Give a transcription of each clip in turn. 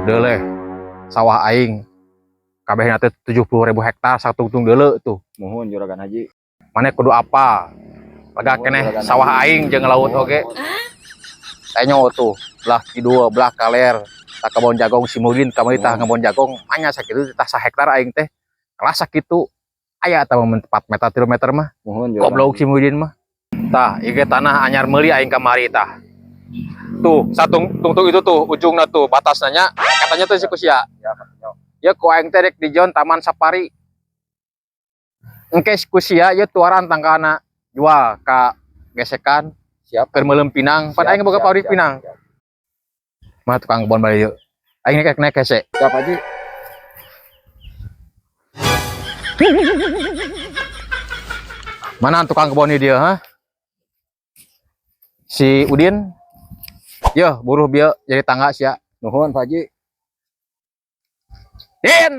Deuleu sawah aing. Kabehna teh 70.000 hektar satungtung deuleu tuh. Muhun, Juragan Haji. Maneh kudu apa? Lega keneh sawah aing jeung laut oge. Tenyo tuh, belah kidul, belah kaler. Tah kebon jagong si Mudin kamari, tah kebon jagong anya sakitu, tah hektar aing teh. Kelas sakitu. Aya tah 4 meter, 3 meter mah. Muhun, Juragan. Goblok si Mudin mah. Tah, ieu tanah anyar meuli aing kamari tah. Tuh, satu tungtung itu tuh ujungna tuh batasnya nya, katanya tuh si kusia. Ya, katanya. Ya ku aing teh rek dijieun taman safari. Engke ku sia ieu tuaran tangkalna, jual ka gesekan. Siap. Keur meuleum pinang. Pan aing boga pabrik pinang. Siap. Mah tukang kebon bali yeuh. Aing naik naik hese. Siap, Haji. Mana tukang kebon ini dia, ha? Si Udin. Yo, buruh bieu jadi tangga sia. Nuhun, Pak Haji. Din.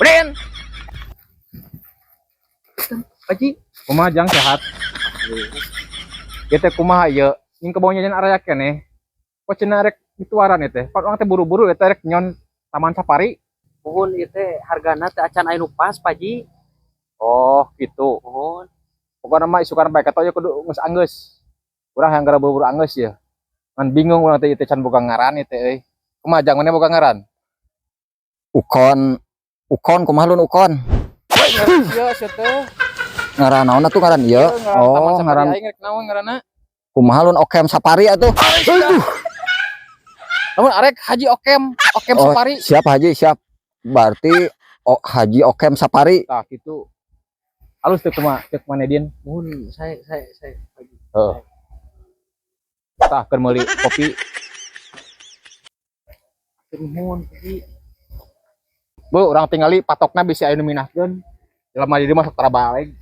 Udin. Haji. Kumaha, Jang, sehat? Ieu teh kumaha ieu? Nyieun kebonnya jeung araya keneh. Kok cenah rek dituaran ieu teh? Pan urang teh buru-buru ieu teh rek nyieun taman safari. Muhun, ieu teh hargana teh acan aya nu pas, Pak Haji. Oh, gitu. Muhun. Pokokna mah isukan bae kata ieu kudu geus anggeus. Urang hayang gara buru-buru anggeus ya. Ngan bingung urang teh ieu teh can boga ngaran ieu teh euy. Kumaha, Jang, maneh boga ngaran? Ukon, ukon kumaha lun ukon? Ieu sia teh. Ngaran naon atuh ngaran ieu? Oh, ngaran aing rek naon ngaranna? Kumaha lun Okem Safari atuh? Lamun arek Haji Okem, Okem Oh, Safari. siap, Haji, siap. Berarti Haji Okem Safari. Tah kitu. Alus teh kumaha cek maneh, Din? Muhun, saya Pak Haji. Heeh. Tah keur meuli kopi. Nuhun, Pak Haji. Bu, urang tingali patokna bisi aya nu minahkeun. Jelema di dieu mah sok tara balik.